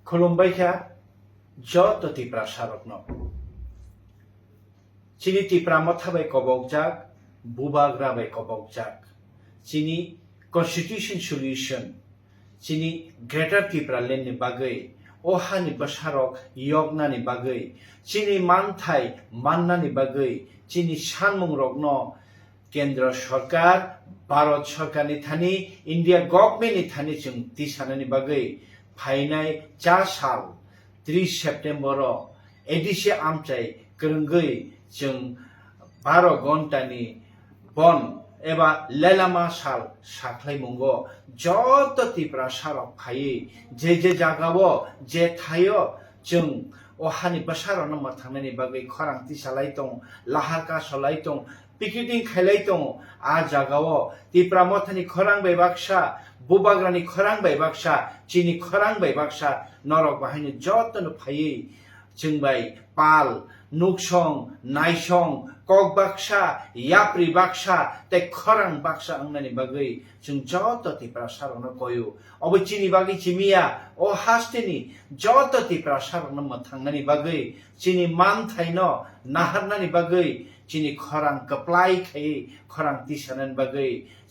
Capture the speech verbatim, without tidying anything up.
Khulumbai kha joto Tiprasa rokno. Chini Tipra Motha bai kobokjak, Bubagra bai kobokjak, chini Constitution Solution, chini Greater Tipraland ni bagwi, o hani bwsarok yoknani bagwi, chini manthai mannani bagwi, chini sanmung rokno Kendra Sarkar, Bharat Sarkar ni thani, India Government ni thani chwng tisanani bagwi phainai cha sal tris September o A D C amchai kwrwngwi chwng baro ghonta ni bon eba lelama sal sakhlaimungo joto Tiprasa rok phaiwi je je jaga o je thaio chwng o hani bwsarokno mwthangnani bagwi khorang tisalai tong, lahar kasolai tong, picketing khailai tongo. A jagao Tipra Mothani khorang bai baksa, Bubagrani khorang bai baksa, chini khorang bai baksa, norok bahaino jotono phaiwi chwng bai pal, nuksong, naisong, kok baksa, yapri baksa tei khorang baksa wngnani bagwi chwng joto Tiprasa rokno koio. Obo chini bagwi chimiya, o hasteni joto Tiprasa rokno mwthangnani bagwi, chini manthaino naharnani bagwi, chini khorang kwplai khaiwi khorang tisanani bagwi